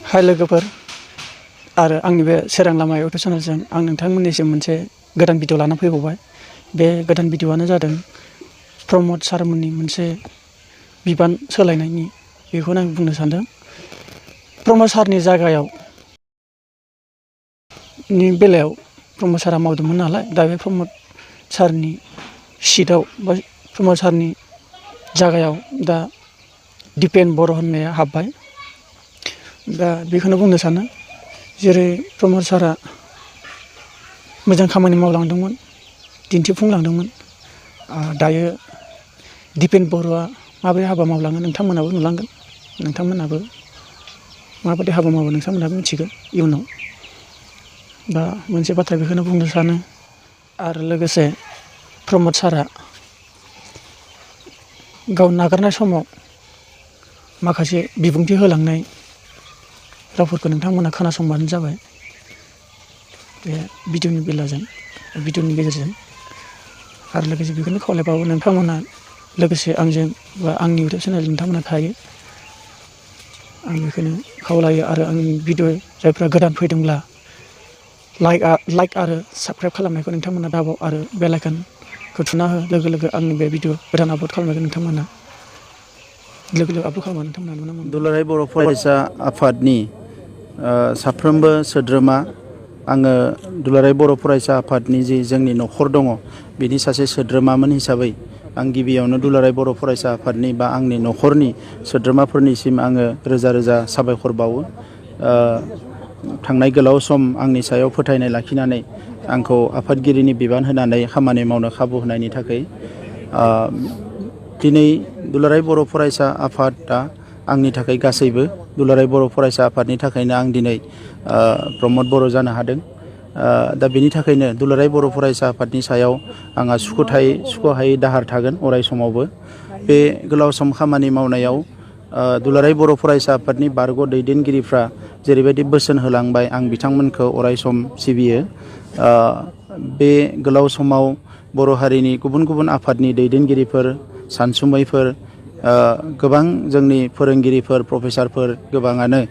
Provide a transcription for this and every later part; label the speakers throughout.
Speaker 1: हाय लोगोफोर आरो आंनि बे सोरां लामा इउटुब चेनेलजों आं नोंथांमोननिसिम मोनसे गोदान भिडिअ लाना फैबावबाय। बे गोदान भिडिअआनो जादों प्रमद सारमोननि मोनसे बिबान सोलायनायनि बेखौनो आं बुंनो सानदों। प्रमद सारनि जायगायाव बेलायाव प्रमद सारा मावदोंमोन नालाय, दा बे प्रमद सारनि सिटआव बा प्रमद सारनि जायगायाव दा दिपेन बर' होननाया हाबबाय। दा बेखौनो बुंनो सानो, जेरै प्रमद सारा मोजां खामानि मावलांदोंमोन, दिन्थिफुंलांदोंमोन। दायो दिपेन बर'आ माबोरै हाबा मावलाङो नोंथांमोनाबो नुलांगोन। नोंथांमोनाबो माबायदि हाबा मावो नोंथांमोनाबो मिथिगोन इयुनाव। दा मोनसे बाथ्रा बेखौनो बुंनो सानो, आरो लोगोसे प्रमद सारा गाव नागारनाय समाव माखासे बिबुंथि होलांनाय रावफोरखौ नोंथांमोना खोनासंबानो जाबाय। बे भिडिअनि भिडिअनि गेजेरजों आरो लोगोसे बेखौनो खावलायबावो, नोंथांमोना लोगोसे आंजों बा आंनि इउटुब चेनेल नोंथांमोना थायो, आं बेखौनो खावलायो। आरो आंनि भिडिअ जायफ्रा गोदान फैदोंब्ला लाइक आरो साबस्क्राइब खालामनायखौ नोंथांमोना दाबाव, आरो बेल आइकनखौ थुना हो। लोगो लोगो आंनि बे भिडिअ गोदान आपल'ड खालामनायखौ नोंथांमोना लोगो लोगो आपल'ड खालामनानै नोंथांमोना नुनो मोनगोन।
Speaker 2: दुलाराय बर' फरायसा आफादनि साफ्रोमबो सोद्रोमा, आङो दुलाराय बर' फरायसा आफादनि जोंनि न'खर दङ बिनि सासे सोद्रोमामोन हिसाबै आं गिबियावनो दुलाराय बर' फरायसा आफादनि बा आंनि न'खरनि सोद्रोमाफोरनिसिम आङो रोजा रोजा साबायखर बावो। थांनाय गोलाव सम आंनि सायाव फोथायनाय लाखिनानै आंखौ आफादगिरिनि बिबान होनानै खामानि मावनो खाबु होनायनि थाखाय। दिनै दुलाराय बर' फरायसा आफादा आंनि थाखाय गासैबो। दुलाराय बर' फरायसा आफादनि थाखायनो आं दिनै प्रमद बर' जानो हादों। दा बेनि थाखायनो दुलाराय बर' फरायसा आफादनि सायाव आंहा सुख'हायै दाहार थागोन अराय समावबो। बे गोलाव सम खामानि मावनायाव दुलाराय बर' फरायसा आफादनि बारग' दैदेनगिरिफ्रा जेरैबायदि बोसोन होलांबाय, आं बिथांमोनखौ अराय सम सिबियो। बे गोलाव समाव बर' हारिनि गुबुन गुबुन आफादनि दैदेनगिरिफोर, सानसुमैफोर, गोबां जोंनि फोरोंगिरिफोर, प्रफेसारफोर गोबाङानो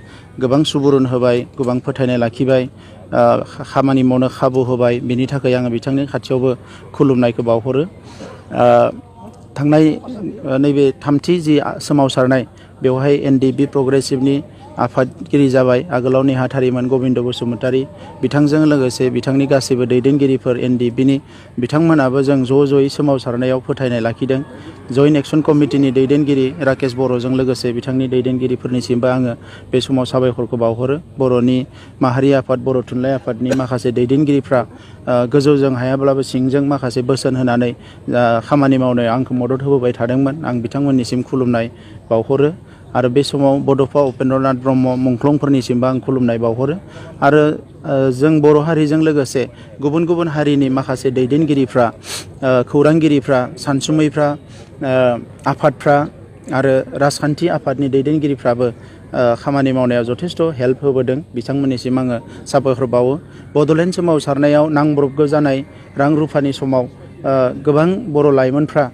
Speaker 2: गोबां सुबुरुन होबाय, गोबां फोथायनाय लाखिबाय, खामानि मावनो खाबु होबाय। बिनि थाखाय आङो बिथांनि खाथियावबो खुलुमनायखौ बावहरो। थांनाय नैबे थामथि सोमावसारनाय, बेवहाय NDP प्रग्रेसिभनि आफादगिरि जाबाय। आगोलाव नेहाथारिमोन गबिन्द बसुमतारी, बिथांजों लोगोसे बिथांनि गासैबो दैदेनगिरिफोर NDPनि बिथांमोनाबो जों ज' ज'यै सोमावसारनायाव फोथायनाय लाखिदों। जयेन्ट एक्सन कमिटिनि दैदेनगिरि राकेश बर'जों लोगोसे बिथांनि दैदेनगिरिफोरनिसिमबो आङो बे समाव साबायखरखौ बावहरो। बर'नि माहारि आफाद, बर' थुनलाइ आफादनि माखासे दैदेनगिरिफ्रा गोजौजों हायाब्लाबो सिंजों माखासे बोसोन होनानै खामानि मावनायाव आंखौ मदद होबोबाय थादोंमोन। आं बिथांमोननिसिम खुलुमनाय बावहरो। आरो बे समाव बड'फा उपेन्द्रनाथ ब्रह्म मुंख्लंफोरनिसिमबो आं खुलुमनाय बावहरो। आरो जों बर' हारिजों लोगोसे गुबुन गुबुन हारिनि माखासे दैदेनगिरिफ्रा, खौरांगिरिफ्रा, सानसुमैफ्रा, आफादफ्रा आरो राजखान्थि आफादनि दैदेनगिरिफ्राबो खामानि मावनायाव जथेस्थ' हेल्प होबोदों। बिथांमोननिसिम आङो साबायखर बावो। बड'लेण्ड सोमावसारनायाव नांब्रबगौ जानाय रां रुफानि समाव गोबां बर' लाइमोनफ्रा,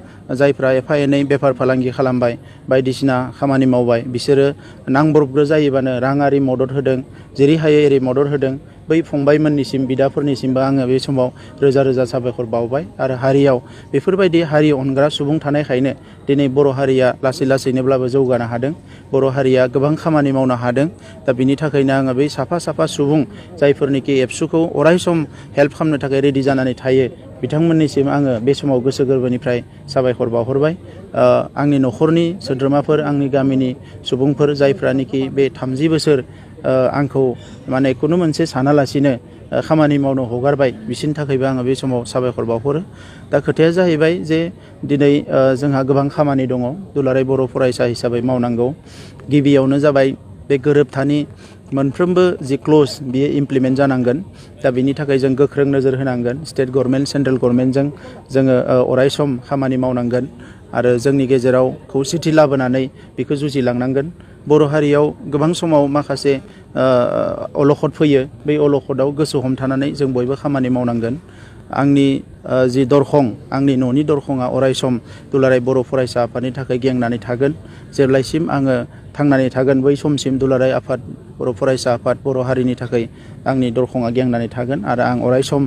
Speaker 2: जायफ्रा एफा एनै बेफार फालांगि खालामबाय, बायदिसिना खामानि मावबाय, बिसोरो नांब्रबगौ जायोबानो राङारि मदद होदों। जेरै हायो एरै मदद होदों। बै फंबायमोननिसिम, बिदाफोरनिसिमबो आङो बे समाव रोजा रोजा साबायखर बावबाय। आरो हारियाव बेफोरबायदि हारि अनग्रा सुबुं थानायखायनो दिनै बर' हारिया लासै लासैनोब्लाबो जौगानो हादों। बर' हारिया गोबां खामानि मावनो हादों। दा बिनि थाखायनो आङो बै साफा साफा सुबुं जायफोरनिखि एबसुखौ अराय सम हेल्प खालामनो थाखाय रेडि जानानै थायो, बिथांमोननिसिम आङो बे समाव गोसो गोरबोनिफ्राय साबायखर बावहरबाय। आंनि न'खरनि सोद्रोमाफोर, आंनि गामिनि सुबुंफोर, जायफ्रानोखि बे 30 बोसोर आंखौ माने खुनु मोनसे सानालासिनो खामानि मावनो हगारबाय, बिसोरनि थाखायबो आङो बे समाव साबायखर बावहरो। दा खोथाया जाहैबाय जे दिनै जोंहा गोबां खामानि दङ दुलाराय बर' फरायसा हिसाबै मावनांगौ। गिबियावनो जाबाय बे गोरोबथानि मोनफ्रोमबो जि क्ल'ज बियो इमप्लिमेन्ट जानांगोन। दा बिनि थाखाय जों गोख्रों नोजोर होनांगोन। स्टेट गभर्नमेन्ट, सेन्ट्रेल गभर्नमेन्टजों जोङो अराय सम खामानि मावनांगोन आरो जोंनि गेजेराव खौसेथि लाबोनानै बेखौ जुजिलांनांगोन। बर' हारियाव गोबां समाव माखासे अलखद फैयो। बै अलखदाव गोसो हमथानानै जों बयबो खामानि मावनांगोन। आंनि जि दरखं, आंनि न'नि दरखङा अराय सम दुलाराय बर' फरायसा आफादनि थाखाय गेंनानै थागोन। जेब्लायसिम आङो थांनानै थागोन, बै समसिम दुलाराय बर' फरायसा आफाद बर' हारिनि थाखाय आंनि दरखङा गेंनानै थागोन आरो आं अरायसम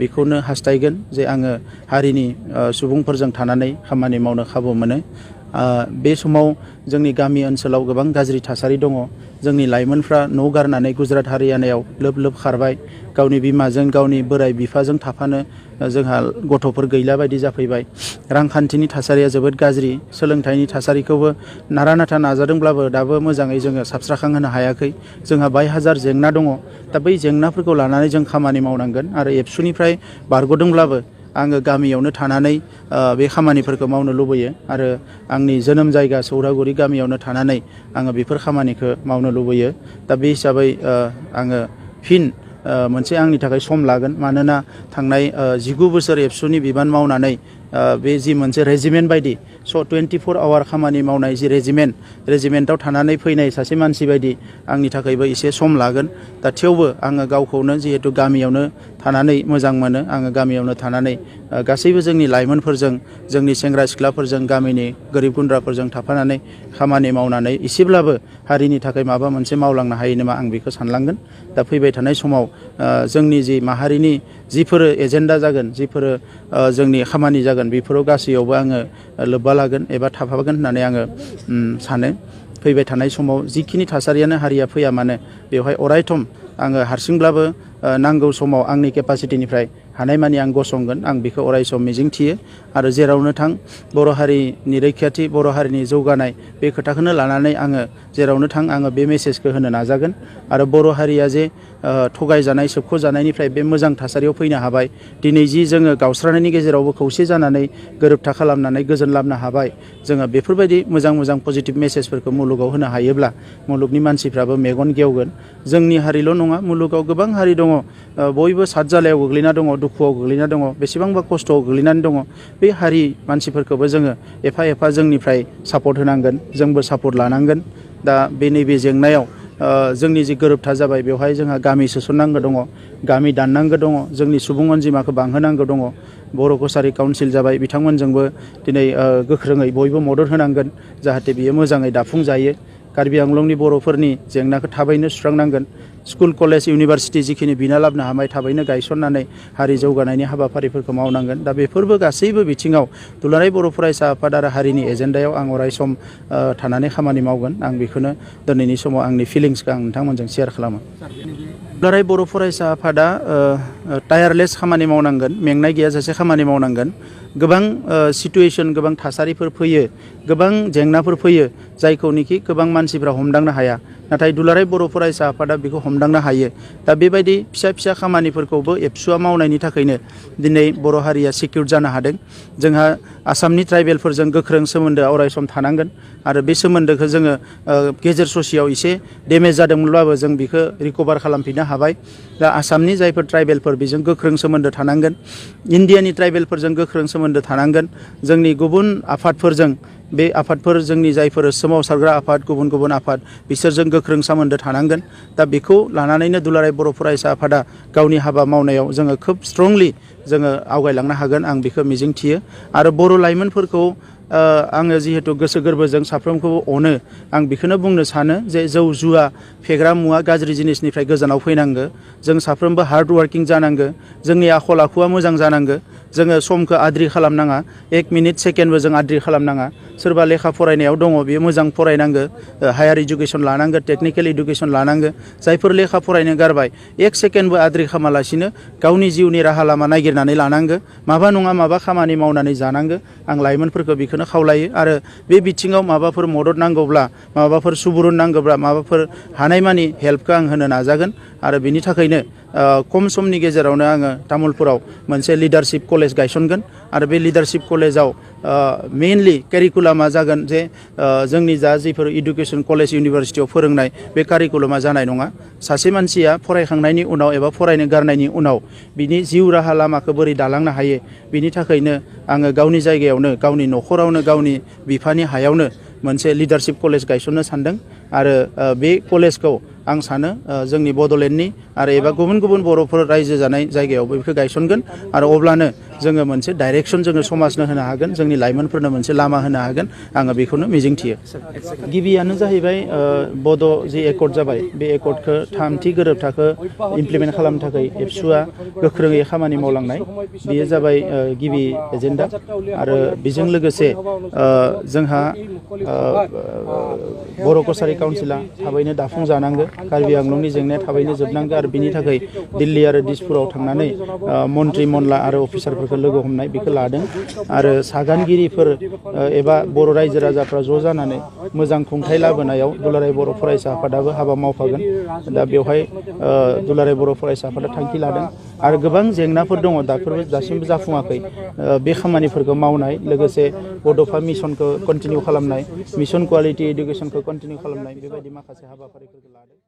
Speaker 2: बेखौनो हास्थायगोन जे आङो हारिनि सुबुंफोरजों थानानै खामानि मावनो खाबु मोनो। बे समाव जोंनि गामि ओनसोलाव गोबां गाज्रि थासारि दङ। जोंनि लाइमोनफ्रा न' गारनानै गुजरात हारियानायाव लोब लोब खारबाय। गावनि बिमाजों गावनि बोराइ बिफाजों थाफानो जोंहा गथ'फोर गैला बायदि जाफैबाय। रांखान्थिनि थासारिया जोबोद गाज्रि। सोलोंथाइनि थासारिखौबो नारा नाथा नाजादोंब्लाबो दाबो मोजाङै जोङो साबस्राखांहोनो हायाखै। जोंहा बाय हाजार जेंना दङ। दा बै जेंनाफोरखौ लानानै जों खामानि मावनांगोन आरो एबसुनिफ्राय बारग'दोंब्लाबो आङो गामियावनो थानानै बे खामानिफोरखौ मावनो लुबैयो आरो आंनि जोनोम जायगा सौरागुरि गामियावनो थानानै आङो बेफोर खामानिखौ मावनो लुबैयो। दा बे हिसाबै आङो फिन मोनसे आंनि थाखाय सम लागोन। मानोना थांनाय 19 बोसोर एबसुनि बिबान मावनानै बे जि मोनसे रेजिमेन्ट बायदि 24 आवार खामानि मावनाय जि रेजिमेन्टआव थानानै फैनाय सासे मानसि बायदि आंनि थाखायबो एसे सम लागोन। दा थेवबो आङो गावखौनो जिहेतु गामियावनो थानानै मोजां मोनो। आङो गामियावनो थानानै गासैबो जोंनि लाइमोनफोरजों जोंनि सेंग्रा सिख्लाफोरजों गामिनि गोरिब गुन्द्राफोरजों थाफानानै खामानि मावनानै एसेब्लाबो हारिनि थाखाय माबा मोनसे मावलांनो हायो नामा आं बेखौ सानलांगोन। दा फैबाय थानाय समाव जोंनि जि माहारिनि जिफोर एजेन्डा जागोन, जिफोर जोंनि खामानि जागोन, बेफोराव गासैयावबो आङो लोब्बा लागोन एबा थाफागोन होननानै आङो सानो। फैबाय थानाय समाव जिखिनि थासारियानो हारिया फैया मानो बेवहाय अरायथम आङो हारसिंब्लाबो नांगौ समाव आंनि केपासिटिनिफ्राय हानायमानि आं गसंगोन। आं बेखौ अरायसम मिजिंथियो आरो जेरावनो थां बर' हारिनि रैखाथि, बर' हारिनि जौगानाय बे खोथाखौनो लानानै आङो जेरावनो थां आङो बे मेसेजखौ होनो नाजागोन। आरो बर' हारिया जे थगायजानाय सोबख'जानायनिफ्राय बे मोजां थासारियाव फैनो हाबाय। दिनै जि जोङो गावस्रानायनि गेजेरावबो खौसे जानानै गोरोबथा खालामनानै गोजोन लाबोनो हाबाय। जोङो बेफोरबायदि मोजां मोजां पजिटिभ मेसेजफोरखौ मुलुगाव होनो हायोब्ला मुलुगनि मानसिफ्राबो मेगन गेवगोन। जोंनि हारिल' नङा, मुलुगाव गोबां हारि दङ। बयबो सातजालायाव गोग्लैना दङ, दुखुआव गोग्लैना दङ, बेसेबांबा खस्थ'आव गोग्लैनानै दङ। बे हारि मानसिफोरखौबो जोङो एफा एफा जोंनिफ्राय सापर्ट होनांगोन, जोंबो सापर्ट लानांगोन। दा बे नैबे जेंनायाव जोंनि जि गोरोबथा जाबाय बेवहाय जोंहा गामि सोसननांगौ दङ, गामि दाननांगौ दङ, जोंनि सुबुं अनजिमाखौ बांहोनांगौ दङ। बर' कसारि काउन्सिल जाबाय, बिथांमोनजोंबो दिनै गोख्रोङै बयबो मदद होनांगोन जाहाथे बियो मोजाङै दाफुंजायो। कार्बि आंलंनि बर'फोरनि जेंनाखौ थाबैनो सुस्रांनांगोन। स्कुल कलेज इउनिभारसिटि जिखिनि बिना लाबोनो हाबाय थाबैनो गायसननानै हारि जौगानायनि हाबाफारिफोरखौ मावनांगोन। दा बेफोरबो गासैबो बिथिङाव दुलाराय बर' फरायसा आफाद आरो हारिनि एजेन्डायाव आं अरायसम थानानै खामानि मावगोन। आं बेखौनो दिनैनि समाव आंनि फिलिंसखौ आं नोंथांमोनजों शेयार खालामो। दुलाराय बर' फरायसा आफादा टायारलेस खामानि मावनांगोन, मेंनाय गैयाजासे खामानि मावनांगोन। गोबां सिटुवेसन, गोबां थासारिफोर फैयो, गोबां जेंनाफोर फैयो जायखौनोखि गोबां मानसिफ्रा हमदांनो हाया। नाथाय दुलाराय बर' फरायसा आफादा बेखौ हमदांनो हायो। दा बेबायदि फिसा फिसा खामानिफोरखौबो एबसुआ मावनायनि थाखायनो दिनै बर' हारिया सिकिउर जानो हादों। जोंहा आसामनि ट्राइबेलफोरजों गोख्रों सोमोन्दोआ अरायसम थानांगोन आरो बे सोमोन्दोखौ जोङो गेजेर ससेयाव एसे डेमेज जादोंमोनब्लाबो जों बेखौ रिकभार खालामफिननो हाबाय। दा आसामनि जायफोर ट्राइबेलफोर बेजों गोख्रों सोमोन्दो थानांगोन। इन्डियानि ट्राइबेलफोरजों गोख्रों सोमोन्दो थानांगोन। जोंनि गुबुन आफादफोरजों, बे आफादफोर जोंनि जायफोर सोमावसारग्रा आफाद, गुबुन गुबुन आफाद, बिसोरजों गोख्रों सोमोन्दो थानांगोन। दा बेखौ लानानैनो दुलाराय बर' फरायसा आफादा गावनि हाबा मावनायाव जोङो खोब स्ट्रंलि जोङो आवगायलांनो हागोन, आं बेखौ मिजिंथियो। आरो बर' लाइमोनफोरखौ आङो जिहेतु गोसो गोरबोजों साफ्रोमखौबो अनो, आं बेखौनो बुंनो सानो जे जौ जुवा, फेग्रा मुवा, गाज्रि जिनिसनिफ्राय गोजानाव फैनांगो। जों साफ्रोमबो हार्ड वार्किं जानांगो। जोंनि आखल आखुआ मोजां जानांगो। जोङो समखौ आद्रि खालामनाङा, 1 मिनिट सेकेन्डबो जों आद्रि खालामनाङा। सोरबा लेखा फरायनायाव दङ बेयो मोजां फरायनांगो, हायार इडुकेसन लानांगो, टेकनिकेल इडुकेसन लानांगो। जायफोर लेखा फरायनो गारबाय 1 सेकेन्डबो आद्रि खालामालासिनो गावनि जिउनि राहा लामा नागिरनानै लानांगो। माबा नङा माबा खामानि मावनानै जानांगो। आं लाइमोनफोरखौ बेखौनो खावलायो। आरो बे बिथिङाव माबाफोर मदद नांगौब्ला, माबाफोर सुबुरुन नांगौब्ला, माबाफोर हानायमानि हेल्पखौ आं होनो नाजागोन। आरो बिनि थाखायनो खम समनि गेजेरावनो आङो तामुलपुराव मोनसे लिडारशिप कलेज गायसनगोन। आरो बे लिडारशिप कलेजाव मेइनलि कारिकुलामा जागोन जे जोंनि जा जिफोर इडुकेसन कलेज इउनिभारसिटियाव फोरोंनाय बे कारिकुलामा जानाय नङा। सासे मानसिया फरायखांनायनि उनाव एबा फरायनो गारनायनि उनाव बिनि जिउ राहा लामाखौ बोरै दालांनो हायो, बिनि थाखायनो आङो गावनि जायगायावनो, गावनि न'खरावनो, गावनि बिफानि हायावनो मोनसे लिडारशिप कलेज गायसननो सानदों। आरो बे कलेजखौ आं सानो जोंनि बड'लेण्डनि आरो एबा गुबुन गुबुन बर'फोर रायजो जानाय जायगायावबो बेखौ गायसनगोन आरो अब्लानो जोङो मोनसे डाइरेक्सन जोङो समाजनो होनो हागोन जोंनि लाइमोनफोरनो मोनसे लामा होनो हागोन आङो बेखौनो मिजिंथियो गिबियानो जाहैबाय बड' जि एकर्ड जाबाय बे एकर्डखौ थामथि गोरोबथाखौ इमप्लिमेन्ट खालामनो थाखाय एबसुआ गोख्रोङै खामानि मावलांनाय बेयो जाबाय गिबि एजेन्डा आरो बेजों लोगोसे जोंहा बर' कसारि काउन्सिला थाबैनो दाफुंजानांगौ कार्बि आंलंनि जेंनाया थाबैनो जोबनांगौ आरो बिनि थाखाय दिल्ली आरो दिसपुराव थांनानै मन्त्रि मनला आरो अफिसारफोरखौ लोगो हमनाय बेखौ लादों आरो सागानगिरिफोर एबा बर' रायजो राजाफ्रा ज' जानानै मोजां खुंथाय लाबोनायाव दुलाराय बर' फरायसा आफादाबो हाबा मावफागोन दा बेवहाय दुलाराय बर' फरायसा आफादा थांखि लादों आरो गोबां जेंनाफोर दङ दासिमबो जाफुङाखै बे खामानिफोरखौ मावनाय लोगोसे बड'फा मिसनखौ कन्टिनिउ खालामनाय मिसन कुवालिटि इडुकेसनखौ कन्टिनिउ खालामनाय बेबायदि माखासे हाबाफारिफोरखौ लादों